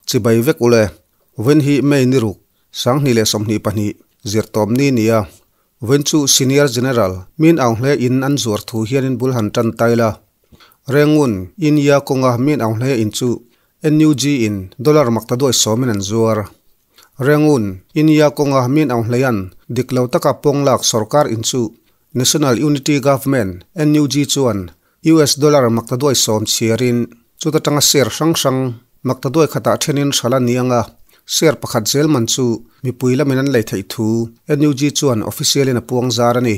Chibai vek ule. Vawiin hi May ni ruk, 2022, zirtawpni nia. Vawiin chu Senior General Min Aung Hlae in an zuar thu hianin bul han tan tai la. Rengun, India kawnga Min Aung Hlae in chu NUG in dollar maktaduai sawmin an zuar. Rengun, India kawnga Min Aung Hlaean dik lo taka pawng lak sorkar in chu National Unity Government, NUG, chuan US dollar maktaduai sawm chhiarin chuta tanga share hrang hrang maktaduai khatah thenin hral a ni ang a, share pakhat zel man chu mipui lamin an lei theih thu NUG chuan official in a puang zar a ni.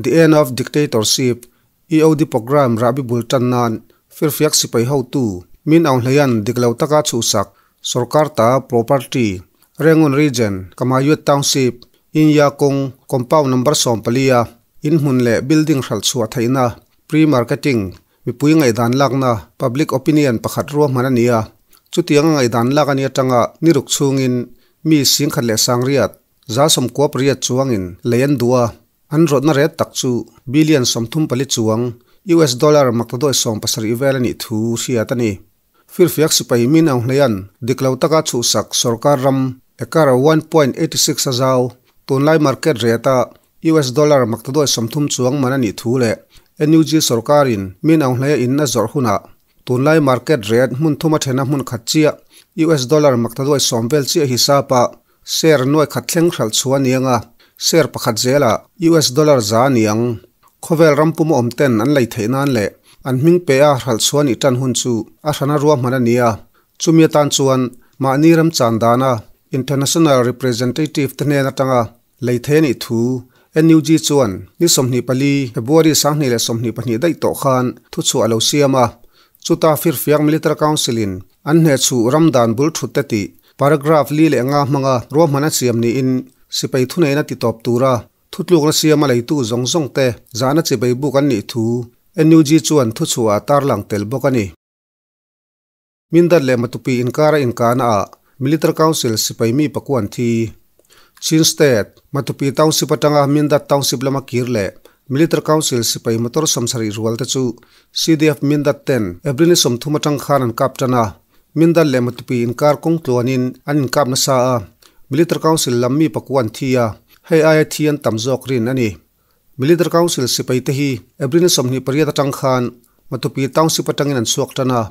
The End of Dictatorship, EOD Programme rahbi bul tan nan firfiak sipai hotu Min Aung Hlaean dik lo taka chhuhsak sorkar ta property Rangoon Region, Kamayut Township, Inya kawng compound number 14 a inhmun leh building hralh chhuah theihna pre-marketing mipui ngaihdan lakna public opinion pakhat ruahman a ni a. Chutianga ngaihdan lak a ni atanga ni ruk chhungin mi 18,000 98 chuangin lei an duh a. An rawtna ret tak chu billion 34 chuang US dollar maktaduai 70 vel a nih thu hriat a ni. Firfiak sipai Min Aung Hlaean dik lo taka chhuhsak sorkar ram acre 1.86 a zau tunlai market rate-a US dollar maktaduai 30 chuang man a nih thu leh NUG sorkarin Min Aung Hlae in a zawrh hunah tunlai market rate hmun thuma thena hmun khat chiah US dollar maktaduai 10 vel chiah hisapa share nuai khat thleng hralh chhuah a ni ang a, share pakhat zelah US dollar 100 a ni ang. Khawvel ram pum awm ten an lei theih nan leh an hming pe a hralh chhuah nih tan hun chu a hrana ruahman a ni a. Chumi atan chuan mahni ram chan dana international representative te hnen atanga lei thei a nih thu NUG chuan ni 24 February 2022 daih tawh khan thuchhuah a lo siam a. Chuta Firfiak Military Council in an hnehchhuh ram dan bul thut te tih paragraph 4 5 hmanga ruahman a siam niin sipai thuneihna ti tawp tura Thutlukna siama leitu zawng zawng te zahna chibai buk an nih thu NUG chuan thuchhuah a tarlang tel bawk a ni. Mindat leh Matupi inkara inkahna ah Military Council sipai mi pakuan thi. Chin State, Matupi Township atanga Mindat Township lama kir leh Military Council sipai motor 70 rual te chu CDF Mindat ten April ni 30 atang khan an kap tan a. Mindat leh Matupi inkar kawng tluanin an inkap nasa a, Military Council lam mi pakuan thi a, hei aia thi an tam zawk rin a ni. Military Council sipai te hi April ni 28 atang khan Matupi Township atangin an chhuak tan a.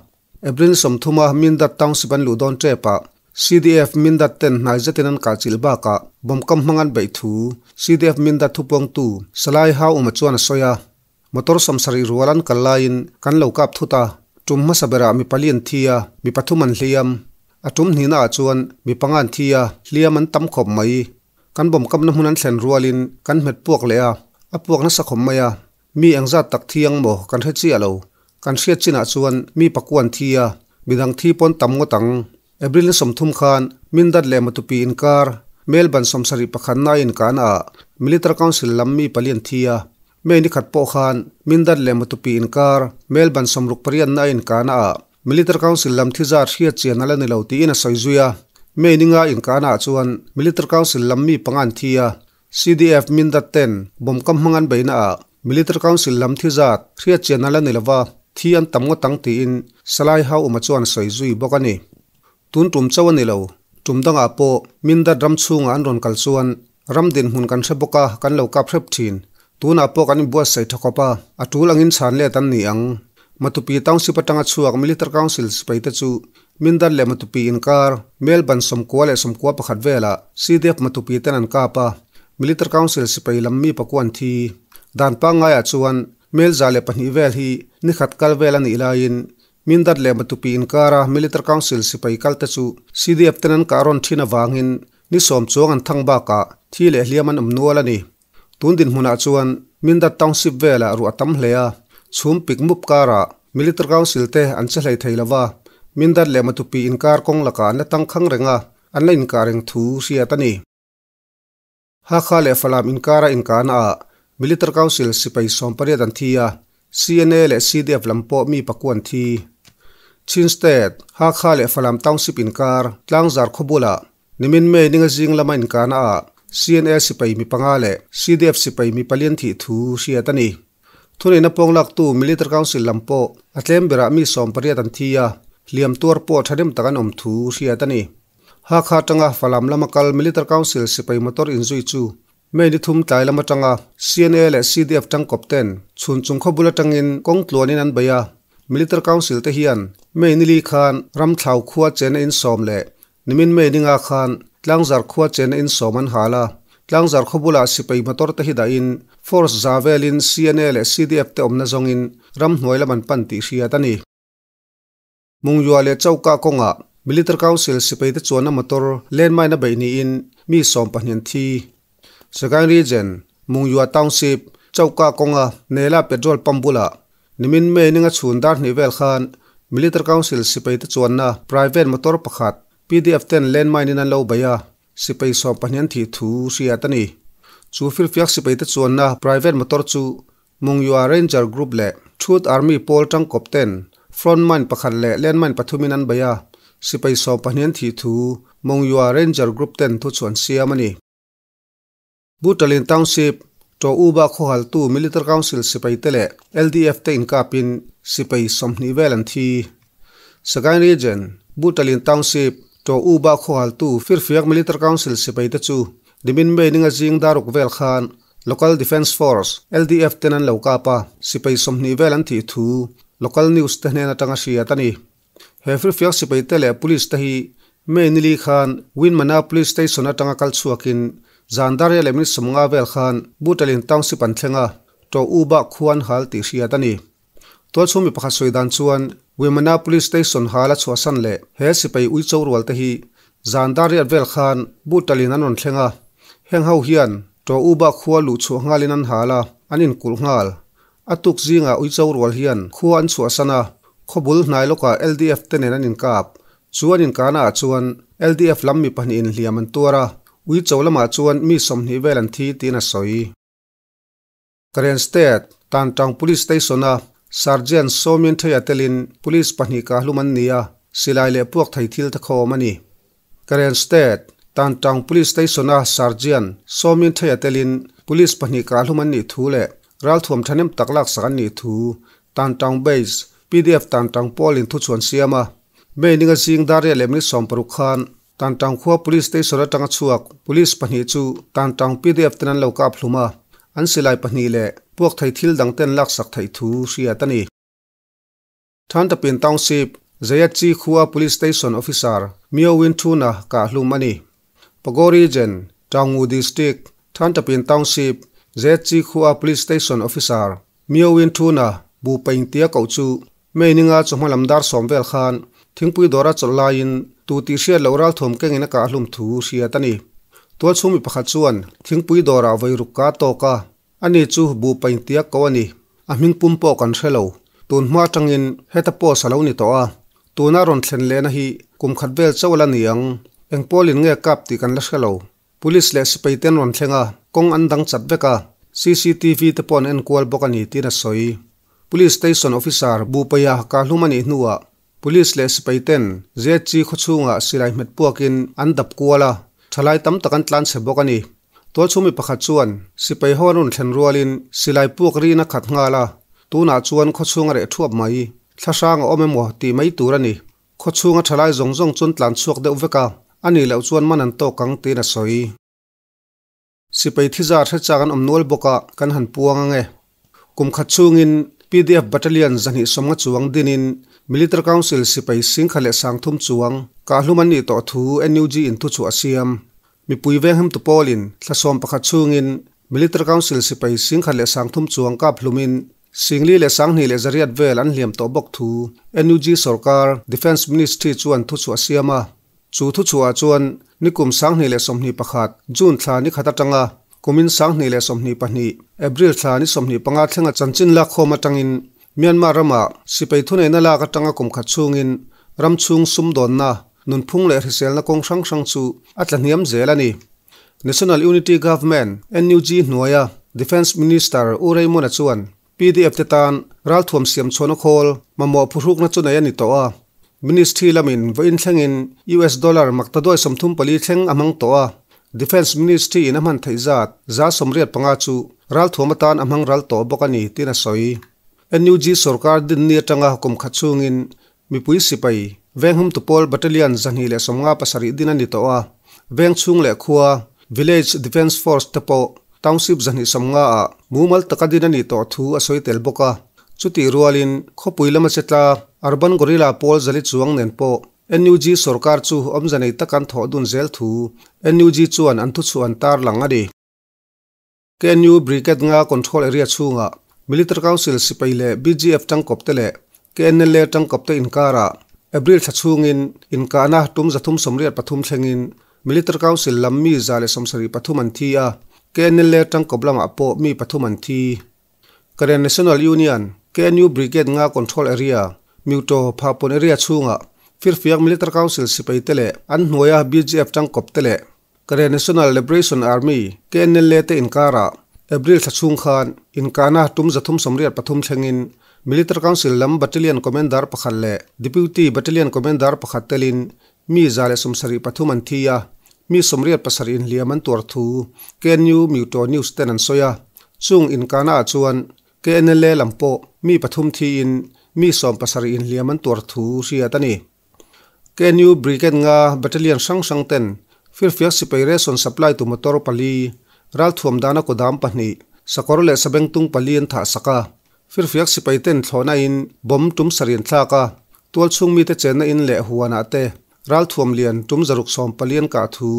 April 30 a Mindat Township an luh dawn tep ah CDF Mindat ten hnai zetin an kah chilh bakah bomb kam hmang an beih thu CDF Mindat thupawngtu Salai Hau Uma chuan a sawi a. Motor 70 rual an kal laiin kan lo kap thut a, tum hmasa berah mi pali an thi a, mi pathum an hliam. A tum hnihna ah chuan mi panga an thi a, hliam an tam khawp mai. Kan bomb kapna hmun an thlen rualin kan hmet puak leh a, a puak nasa khawp mai a. Mi engzat tak thi ang maw kan hre chiah lo. Kan hriat chinah chuan mi pakuan thi a, midang thi pawn tam ngawt ang. April ni 30 khan Mindat leh Matupi inkar Melbourne 71 na inkahna ah Military Council lam mi pali an thi a. May ni khat pawh khan Mindat leh Matupi inkar Melbourne 68 na inkahna ah Military Council lam thi zat hriat chian a la ni lo tiin a sawi zui a. May ni nga inkahna ah chuan Military Council lam mi panga an thi a. CDF Mindat ten bomb kam hmang an beihna ah Military Council lam thi zat hriat chian a la ni lova, thi an tam ngawt ang tiin Salai Hau Uma chuan a sawi zui bawk a ni. Tun tum chauh a ni lo, tum dangah pawh Mindat ram chhungah an rawn kal chuan ram dinhmun kan hre bawk a, kan lo kap hrep thin. Tunah pawh kan inbuatsaih tha khawp a, a tul angin chhan let an ni ang. Matupi Township atanga chhuak Military Council sipai te chu Mindat leh Matupi inkar Melbourne 91 velah CDF Matupi ten an kap a, Military Council sipai lam mi pakuan thi. Dan pangngaiah chuan mel 102 vel hi ni khat kal vel a nih laiin Mindat leh Matupi inkara Military Council sipai kalte chu CDF ten an kah rawn thin avangin ni 10 chuang an thang bakah thi leh hliam an awm nual a ni. Tun dinhmunah chuan Mindat Township velah ruah tam hle a, chhum pik mup karah Military Council te an che hlei thei lova, Mindat leh Matupi inkar kawng lakah an la tangkhang reng a, an la inkah reng thu hriat a ni. Hakha leh Falam inkara inkahna ah Military Council sipai 18 an thi a, CNA leh CDF lam pawh mi pakuan thi. Chin State, Hakha leh Falam Township inkar Tlangzar khawbulah Nimin May ninga zing lama inkahna ah CNA sipai mi panga leh CDF sipai mi palian thih thu hriat a ni. Thuneihna pawng laktu Military Council lam pawh a tlem berah mi 18 an thi a, Hliam tuar pawh thahnem tak an awm thu hriat a ni. Hakha atanga Falam lama kal Military Council sipai motor inzui chu May ni thum tlai lam atanga CNA leh CDF tangkawp ten chhun chung khaw bul atangin kawng tluanin an bei a. Military Council te hian May ni li khan Ramthlau khua chena insawm leh Nimin May ninga khan Tlangzar khua chena insawm an hal a. Tlangzar khaw bulah sipai motor te hi dahin Force za velin CNA leh CDF te awmna zawngin ramhnuai lam an pan tih hriat a ni. Mungyua leh Chauka kawngah Military Council sipaite chuanna motor landmine a beih niin mi 12 an thi. Sagaing Region, Mungyua Township, Chauka kawnga Nela petrol pump bulah nimin May ninga chhun dar hnih vel khan Military Council sipaite chuanna private motor pakhat PDF ten landmine in an lo beih a, sipai 12 an thih thu hriat a ni. Chu firfiak sipaite chuanna private motor chu Mungyua Ranger Group leh Truth Army pawl tangkawp ten front mine pakhat leh landmine pathumin an bei a, sipai 12 an thih thu Mungyua Ranger Group ten thu chu an siam a ni. Butalin Township, To Uba khawhaltu Military Council sipai te leh LDF te inkapin sipai 20 vel an thi. Sagaing Region, Butalin Township, To Uba khawhaltu Firfiak Military Council sipai te chu nimin May ninga zing daruk vel khan Local Defence Force, LDF, ten an lo kap a, sipai 20 vel an thih thu local news te hnen atanga hriat a ni. He firfiak sipai te leh police te hi May ni li khan Winmana Police Station atanga kal chhuakin zan dar riat leh minute 50 vel khan Butalin Township an thleng a, To Uba khua an hal tih hriat a ni. Tualchhung mi pakhat sawi dan chuan Winmana Police Station hal a chhuahsan leh he sipai uicho rual te hi zan dar riat vel khan Butalin an rawn thleng a, heng ho hian To Uba khua luh chhuah nghalin an hal a, an inkulh nghal. A tuk zingah uicho rual hian khua an chhuahsan a, khawbul hnai lawkah LDF te nen an inkap. Chu an inkahnaah chuan LDF lam mi pahnihin hliam an tuar a, uicho lamah chuan mi 20 vel an thi tiin a sawi. Karen State, Tantang Police Station-a Sergeant Sawmin Theia telin Police pahnih kahlum an ni a, silai leh puak thei thil te khawm a ni. Karen State, Tantang Police Station-a Sergeant Sawmin Theia telin Police pahnih kahlum an nih thu leh ralthuam thahnem tak laksak an nih thu Tantang Base, PDF Tantang Pawl-in thuchhuan siam a. May ninga zing dar riat leh minute 60 khan Tantang khua Police Station atanga chhuak Police pahnih chu Tantang PDF ten an lo kap hlum a, an silai pahnih leh puak thei thil dang ten laksak theih thu hriat a ni. Thantapin Township, Zayatchi khua Police Station Officer Myo Win Thuna kah hlum a ni. Pago Region, Taungu District, Thantapin Township, Zayatchi khua Police Station Officer Myo Win Thuna bu paing tia koh chu May ninga chawhma lam dar 10 vel khan thingpui dawra chawlh laiin tu tih hriat loh ralthuam kengin a kah hlum thu hriat a ni. Tualchhung mi pakhat chuan thingpui dawrah vawi ruk ka tawk a, ani chu bu paing tia koh a ni. A hming pum pawh kan hre lo. Tun hma atangin heta post a lo ni tawh a, tuna rawn thlen lehna hi kum khat vel chauh la ni ang. Eng pawlin nge kap tih kan la hre lo. Police leh sipai ten rawn thleng a, kawng an dang chat vek a, CCTV te pawh an enkual bawk a ni tiin a sawi. Police Station Officer Bupaia kahlum a nih hnuah Police leh sipai ten ZG khawchhungah silai hmet puakin an dap kual a, thalai tam tak an tlan chhe bawk a ni. Tualchhung mi pakhat chuan sipai ho an rawn thlen rualin silai puak rin a khat nghal a, tunah chuan khawchhung a reh thuap mai. Thlahrang a awm emaw tih mai tur a ni. Khawchhunga thalai zawng zawng chuan tlan chhuak deuh vek a, a nih loh chuan man an tawk ang tiin a sawi. Sipai thizar hre chak an awm nual bawk a, kan han puang ang e. Kum khat chhungin PDF Battalion 250 chuang dinin Military Council sipai 10,300 chuang kahlum an nih tawh thu NUG in thu chhuah a siam. Mipui venghim tu pawlin thla 11 chhungin Military Council sipai 10,300 chuang kap hlumin 4,208 vel an hliam tawh bawk thu NUG sarkar Defence Ministry chuan thu chhuah a siam a. Chu thu chhuah chuan nikum 2021 June thla ni khat atanga kumin 2022 April thla ni 25 thlenga chanchin lak khawm atangin Myanmar rama sipai thuneina lak atanga kum khat chhungin ram chhung sum dawnna nunphung leh hriselna kawng hrang hrang chu a tla hniam zel a ni. National Unity Government NUG hnuaia Defence Minister U Raymond-a chuan PDF te tan ralthuam siam chhuahna khawl mamawh phuhrukna chu nei a ni tawh a. Ministry lamin vawiin thlengin US dollar maktaduai 34 thleng a hmang tawh a. Defence Ministry in a hman theih zat 85% chu ralthuam atan a hmang ral tawh bawk a ni tiin a sawi. NUG sarkar din ni atanga kum khat chhungin mipui sipai venghum tupawl battalion 257 din a ni tawh a, veng chhung leh khua, Village Defence Force te pawh township 250 ah mumal taka din a nih tawh thu a sawi tel bawk a. Chutih rualin khawpui lama chetla Urban Guerrilla pawl zali chuang nen pawh NUG sorkar chu awmze nei tak an thawh dun zel thu NUG chuan an thuchhuah an tarlang a ni. KNU Brigade nga control area chhungah Military Council sipai leh BGF tangkawpte leh KNLA tangkawpte inkarah April thla chhungin inkahna tum 383 thlengin Military Council lam mi 173 an thi a, KNLA tangkawp lamah pawh mi pathum an thi. Karen National Union, KNU Brigade nga control area, Myuto Phapon area chhungah Firfiak Military Council sipaite leh an hnuaia BGF tangkawpte leh Karen National Liberation Army, KNLA, te inkarah April thla chhung khan inkahna tum 383 thlengin Military Council lam Battalion Commander pakhat leh Deputy Battalion Commander pakhat telin mi 173 an thi a, mi 87 inhliam an tuar thu KNU Myuto News ten an sawi a. Chung inkahna ah chuan KNLA lam pawh mi pathum thiin mi 17 inhliam an tuar thu hriat a ni. KNU Brigade nga battalion hrang hrang ten firfiak sipai ration supply tu motor pali, ralthuam dana kudam pahnih, sakawr leh sabengtung pali an thah sak a. Firfiak sipai ten thlawhna in bomb tum sarih an thlak a, tualchhung mite chenna in leh huanah te ralthuam lian tum 640 an kah thu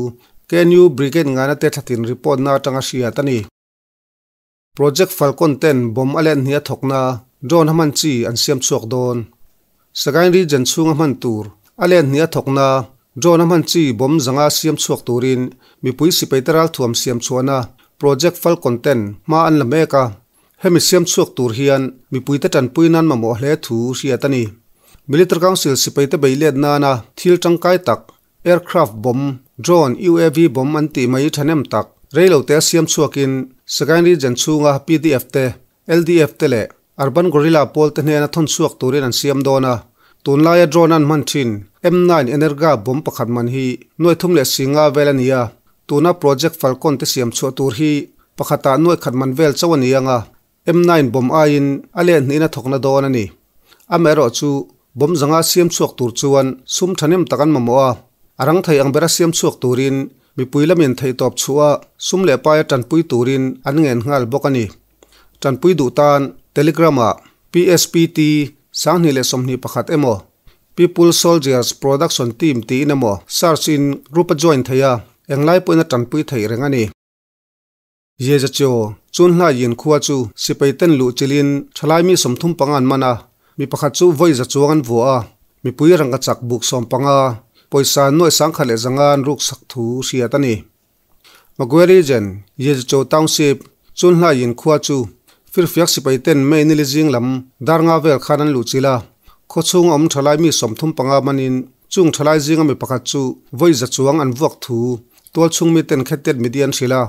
KNU Brigade ngana te thlatin report na atanga hriat a ni. Project Falcon ten bomb a let hnih a thawkna drone a hman chi an siam chhuak dawn. Sagaing region chhunga hman tur a let hnih a thawkna drone a hman chi bomb zanga siam chhuak turin mipui sipai te ralthuam siam chhuahna Project Falcon ten hma an la mek a. Hemi siam chhuak tur hian mipui te tanpui nan mamawh hle thu hriat a ni. Military Council sipai te bei let nana thil tangkai tak Aircraft bomb, drone, UAV bomb an tih mai thahnem tak reilo te a siam chhuakin Sagaing region chhunga PDF te, LDF te leh Urban Guerrilla pawl te hnena thawn chhuak turin an siam dawn a. Tunlaia drone an hman thin M9 Energa bomb pakhat man hi nuai thum leh singa vel a ni a, tuna Project Falcon te siam chhuah tur hi pakhatah nuai khat man vel chauh a ni ang a, M9 bomb aiin a let hnihin a thawkna dawn a ni. Amaherawh chu bomb zanga siam chhuak tur chuan sum thahnem tak an mamawh a, a rang thei ang bera siam chhuak turin mipui lamin theihtawp chhuah sum leh paia tanpui turin an ngen nghal bawk a ni. Tanpui duh tan Telegram-ah PSPT 2021 emaw People Soldiers Production Team tiin emaw search in group a join thei a, englai pawhin a tanpui theih reng a ni. Yezacho, chun hlai yin khua chu sipai ten luh chilin thalai mi 35 an man a, mi pakhat chu vawi za chuang an vuah a, mipui rangka chak buk 15, pawisa nuai sangkhat leh zanga an ruk sak thu hriat a ni. Magwe Region, Yezacho Township, chun hlai yin khua chu firfiak sipai ten May nili zing lam dar nga vel khan an luh chil a, khaw chhung a awm thalai mi 35 manin chung thalai zinga mi pakhat chu vawi za chuang an vuak thu tualchhung mi ten khetet media an hrilh a.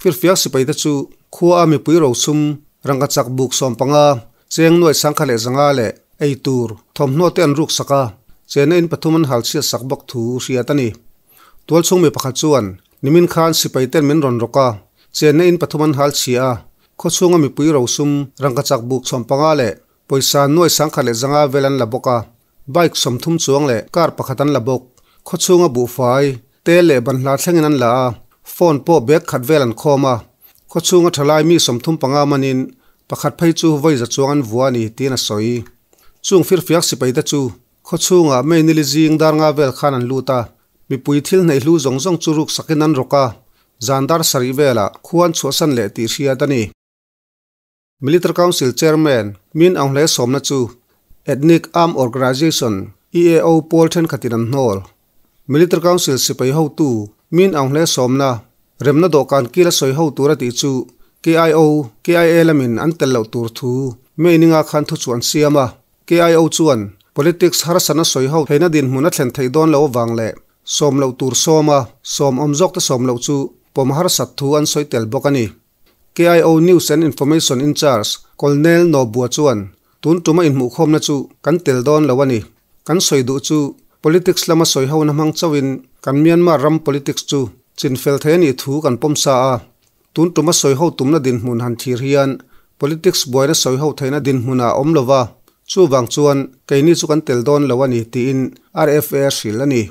Firfiak sipai te chu khua a mipui rosum rangka chak buk 15, cheng nuai sangkhat leh zanga leh ei tur thawmhnaw te an ruk sak a, chena in pathum an hal chhiat sak bawk thu hriat a ni. Tualchhung mi pakhat chuan nimin khan sipai ten min rawn rawk a, chena in pathum an hal chhia a, khaw chhunga mipui rosum rangka chak buk 15 leh pawisa nuai sangkhat leh zanga vel an la bawk a, bike 30 chuang leh car pakhat an la bawk. Khaw chhunga buhfai te leh banhla thlengin an la a, phone pawh bag khat vel an khawm a, khaw chhunga thalai mi 35 manin pakhat phei chu vawi za chuang an vua a ni tiin a sawi. Chung firfiak sipai te chu khaw chhungah May nili zing dar nga vel khan an lut a, mipui thil hneih hlu zawng zawng chu ruk sakin an rawk a, zan dar sarih velah khua an chhuahsan leh tih hriat a ni. Military Council Chairman Min Aung Hlaing sawmna chu Ethnic Armed Organization, EAO, pawl thenkhatin an hnawl. Military Council sipai hotu Min Aung Hlaing sawmna remna dawhkan kil a sawi ho tur a tih chu KIO, KIA lamin an tel loh tur thu May ninga khan thu chu an siam a. KIO chuan politics harsatna sawi ho theihna dinhmun a thlen theih dawn loh avang leh sawm loh tur sawm a, sawm awm zawk te sawm loh chu pawm harsat thu an sawi tel bawk a ni. KIO News and Information in-charge Colonel Nobua chuan, Tun tuma inhmuhkhawmna chu kan tel dawn lo a ni. Kan sawi duh chu politics lama sawi hona hmang chauhin kan Myanmar ram politics chu chinfel thei a nih thu kan pawm sa a. Tun tuma sawi ho tumna dinhmun han thlir hian politics buaina sawi ho theihna dinhmunah a awm lo va. Chuvang chuan keini chu kan tel dawn lo a ni, tiin RFA a hrilh a ni.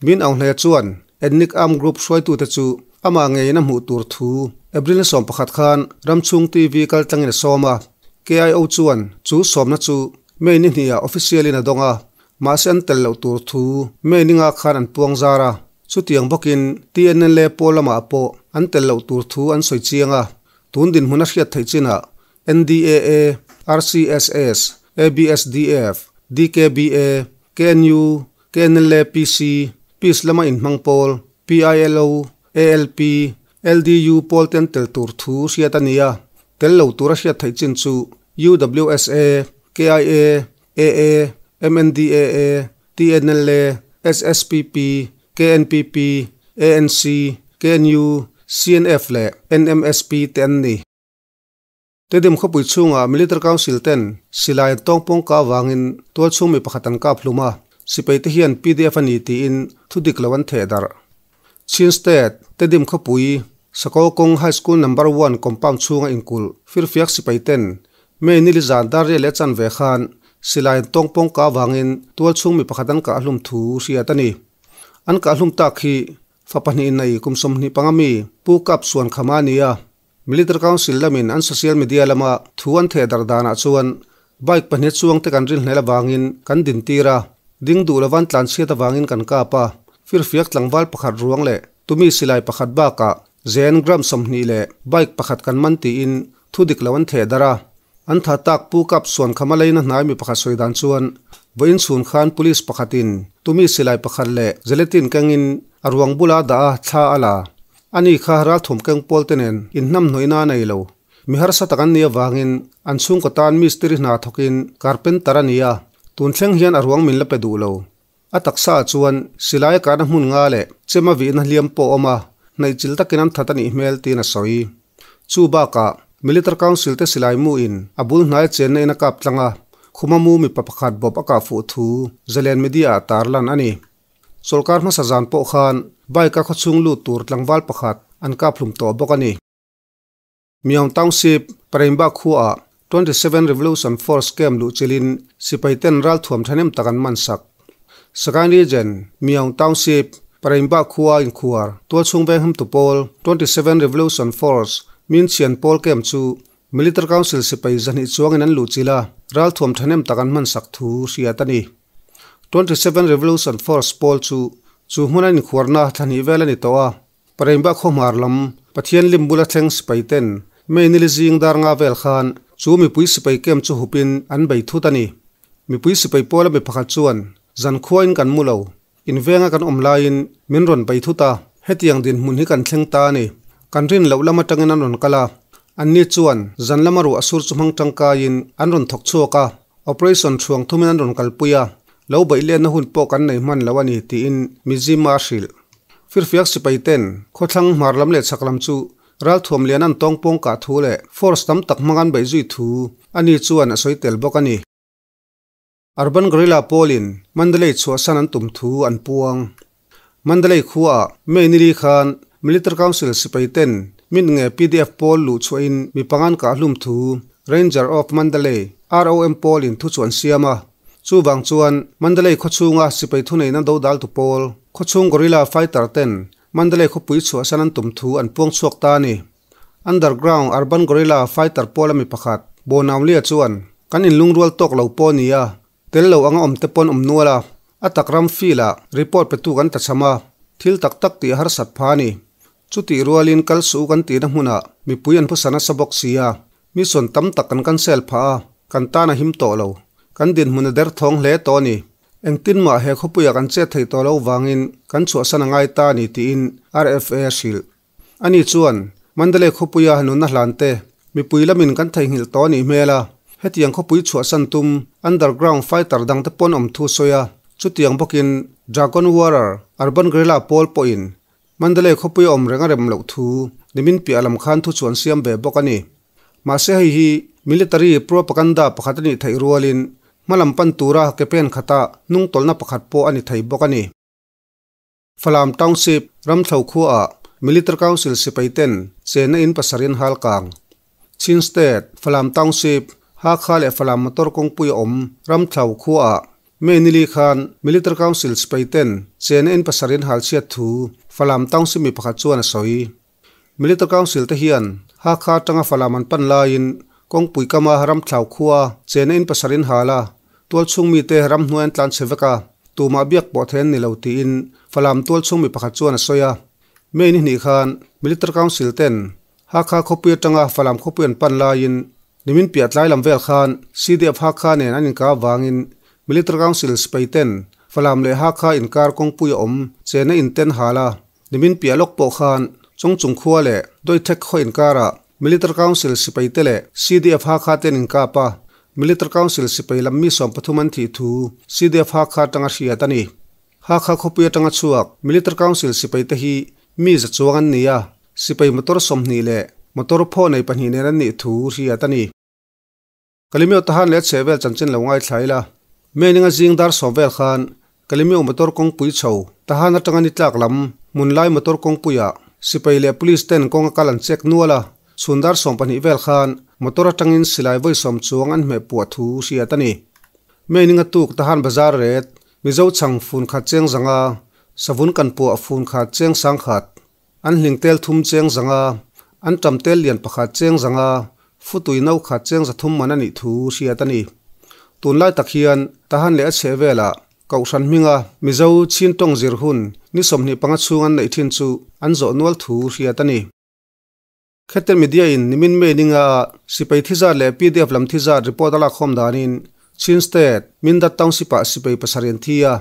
Min Aung Hlae chuan Ethnic Armed Group hruaitute chu amah ngeiin a hmuh tur thu April ni 11 khan ramchhung TV kaltlangin a sawm a. KIO chuan chu sawmna chu May ni hnihah official-in a dawng a, mahse an tel loh tur thu May ni nga khan an puang zar a. Chutiang bawkin TNLA pawl lamah pawh an tel loh tur thu an sawi chiang a, tun dinhmun a hriat theih chinah NDAA, RCSS, ABSDF, DKBA, KNU, KNLA PC, Peace lama inhmang pawl, PILO, ALP, LDU pawl te an tel tur thu hriat a ni a, tel lo tura hriat theih chin chu UWSA, KIA, AA, MNDAA, TNLA, SSPP, KNPP, ANC, KNU, CNF leh NMSP te an ni. Tedim khawpui chhungah Military Council ten silai an tawng pawng ka avangin tualchhung mi pakhat an kap hlum a, sipai te hian pdf a ni tiin thu dik lo an theh darh. Chin State, Tedim khawpui, Sakaw kawng High School Number One compound chhunga inkulh firfiak sipai ten May nili zan dar rial leh chanve khan silai an tawng pawng ka avangin tualchhung mi pakhat an kah hlum thu hriat a ni. An kah hlum tak hi fa pahnih nei kum 25 mi Pu Kap Suan Khama a ni a. Military Council lamin an social media lama thu an theh darh danah chuan bike pahnih chuangte kan rinhlel avangin kan dintir a, ding duh lova an tlanchhiat avangin kan kap a, firfiak tlangval pakhat ruang leh tumi silai pakhat bakah zen gram 20 leh bike pakhat kan man tiin thu dik lo an theh darh a. An tha tak Pu Kap Suan Khama leina hnai mi pakhat sawi dan chuan vawiin chhun khan police pakhatin tumi silai pakhat leh gelatin kengin a ruang bula dah a thla a la. Ani kha ralthum keng pawl te nen inhnam hnawihna a nei lo. Mi harsa tak an nih avangin an chhungkaw tan mistiri hna thawkin carpenter a ni a, tun thleng hian a ruang min la pe duh lo. A taksa ah chuan silai a kahna hmun nga leh chem a vihna hliam pawh a awm a, hnaihchil takin an that a nih hmel tiin a sawi. Chu bakah Military Council te silai mu in a bul hnai chenna in a kap tlang a, khuma mu mipa pakhat bawp a kah fuh thu Zalen Media ah tarlan a ni. Sawrkar hmasa zan pawh khan bike a khawchhung lut tur tlangval pakhat an kap hlum tawh bawk a ni. Myaung Township, Pareimba khuaah 27 Revolution Force camp luh chilhin sipai ten ralthuam thahnem tak an man sak. Sagaing Region, Myaung Township, Pareimba khua inkhuar tualchhung vengham tu pawl 27 Revolution Force Minchian pawl camp chu Military Council sipai 200 chuangin an luh chilh a, ralthuam thahnem tak an hman sak thu hriat a ni. 27 Revolution Force pawl chu chu hmun an inkhuarna thla hnih vel a ni tawh a, Pareimba khawhmar lam Pathian lim bula thleng sipai ten May nili zing dar nga vel khan chu mipui sipai camp chu hupin an bei thut a ni. Mipui sipai pawla mi pakhat chuan zan khuain kan mu lo, invenga kan awm laiin min rawn bei thut a, hetiang dinhmun hi kan thleng ta a ni. Kan rin loh lam atangin an rawn kal a, anni chuan zan lama ruah sur chu hmang tangkaiin an rawn thawk chhuak a, Operation thuang thumin an rawn kalpui a, lo beih lenna hun pawh kan nei hman lo a ni tiin Mizzima a hrilh. Firfiak sipai ten khawthlang hmar lam leh chhak lam chu ralthuam lian an tawng pawng kah thu leh force tam tak hmang an beih zui thu a ni chuan a sawi tel bawk a ni. Urban Guerrilla pawlin Mandalay chhuahsan an tum thu an puang. Mandalay khuaah May nili khan Military Council sipai ten mit nge pdf pawl luh chhuahin mi pangan kah hlum thu Ranger of Mandalay, ROM, pawl in thu chu an siam a. Chuvang chuan Mandalay khawchhunga sipai thuneihna dodaltu pawl khawchhung guerrilla fighter ten Mandalay khawpui chhuahsan an tum thu an puang chhuak ta a ni. Underground Urban Guerrilla Fighter pawla mi pakhat Bo Naunglia chuan kan inlungrual tawk lo pawh a ni a, Tel lo anga awm te pawn awm nual a, a tak ram feel ah report pe tu kan ta cham a, thil tak tak tih a harsat pha a ni. Chutih rualin kal suh kan tihna hmunah mipui an phusa nasa bawk si a, mission tam tak kan cancel phah a, kan tan a him tawh lo. Kan dinhmun a derthawng hle tawh a ni. Engtin mah he khawpuiah kan chet thei tawh lo vangin kan chhuahsan a ngai ta a ni tiin RFA a hrilh. Ani chuan, Mandalay khawpuia nunna hlan te, mipui lamin kan theihnghilh tawh a nih hmel a, hetiang khawpui chhuahsan tum underground fighter dangte pawn awm thu sawi a, chutiang bawkin Dragon Warrior Urban Guerrilla pawl pawhin Mandalay khawpuia awm reng a rem loh thu nimin piah lam khan thu chu an siam ve bawk a ni. Mahse hei hi military propaganda pakhat a nih theih rualin hmalam pan tura ke pen khata hnungtawlhna pakhat pawh a ni thei bawk a ni. Falam Township, Ramthlo khuaah Military Council sipai ten chenna in pasarin hal kang. Chin State, Falam Township, Hakha leh Falam motor kawngpui a awm Ramthlau khuaah May nili khan Military Council sipai ten chena in pasarin halchhiat thu Falam Township mi pakhat chuan a sawi. Military Council te hian Hakha atanga Falam an pan laiin kawngpui kama Ramthlau khua chena in pasarin hal a, tualchhung mite ramhnuai an tlan chhe vek a, tumah biak pawh thei an ni lo tiin Falam tualchhung mi pakhat chuan a sawi a. May ni hnih khan Military Council ten Hakha khawpui atanga Falam khawpui an pan laiin Nimin piah tlai lam vel khan CDF Hakha nen an inkah avangin Military Council sipai ten Falam leh Hakha inkar kawngpui a awm chena inten hal a, nimin piah lawk pawh khan Chawngchung khua leh Dawithek khaw inkarah Military Council sipai te leh CDF Hakha te an inkap a, Military Council sipai lam mi 13 an thih thu CDF Hakha atanga hriat a ni. Hakha khawpui atanga chhuak Military Council sipai te hi mi za chuang an ni a, sipai motor 20 leh motor phaw nei pahnih nen an nih thu hriat a ni. Kalimio Tahan leh chheh vel chanchin lo ngaithla ila. May ninga zing dar 10 vel khan Kalimio motor kawngpui chho Tahan atanga ni tlak lam hmun lai motor kawngpuiah sipai leh police ten kawng a kal an check nual a, chhun dar 12 vel khan motor atangin silai vawi 10 chuang an hmeh puah thu hriat a ni. May ninga tuk Tahan bazar ret Mizo chhang fun khat cheng zanga, savun kan puah fun khat cheng sang khat, an hling tel thum cheng zanga, an tam tel lian pakhat cheng zanga, futui no khat cheng za thum man ani thu hriat a ni. Tun lai tak hian Tahan leh a chheh velah Kohhran hminga Mizo chin tawng zir hun ni 25 chhung an neih thin chu an zawh nual thu hriat a ni. Kheten media in nimin May ninga sipai thizat leh PDF lam thizat report a lak khawm danin Chin State Mindat Township ah sipai pasarih an thi a,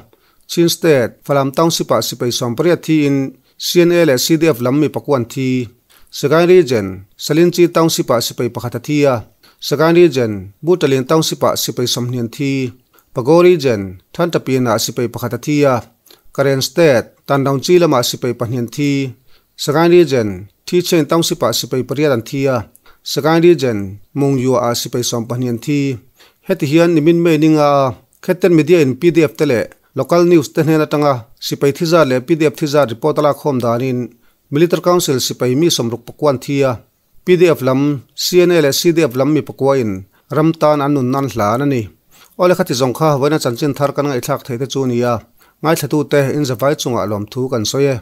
Chin State Falam Township ah sipai 18 thi in CNA leh CDF lam mi pakua an thi. Sagaing Region Salinchi Township ah sipai pakhat a thi a, Sagaing Region Butalin Township ah sipai 20 an thi. Pago Region Thantapin ah sipai pakhat a thi a, Karen State Tandaungchi lamah sipai pahnih an thi. Sagaing Region Thichain Township ah sipai pariat an thi a, Sagaing Region Mungyu ah sipai 12 an thi. Heti hian nimin May ninga a Kheten Media in PDF te leh local news te hnen atanga sipai thizat leh PDF thizat report a lak khawm danin Military Council sipai mi 64 an thi a, PDF lam CNA leh CDF lam mi pakua in ram tan an nun nan hlan a ni. Awle khati zawng kha vawiin a chanchin thar kan ngaihthlak thei te chu a ni a, ngaithla tute in zavai chungah lawmthu kan sawi e.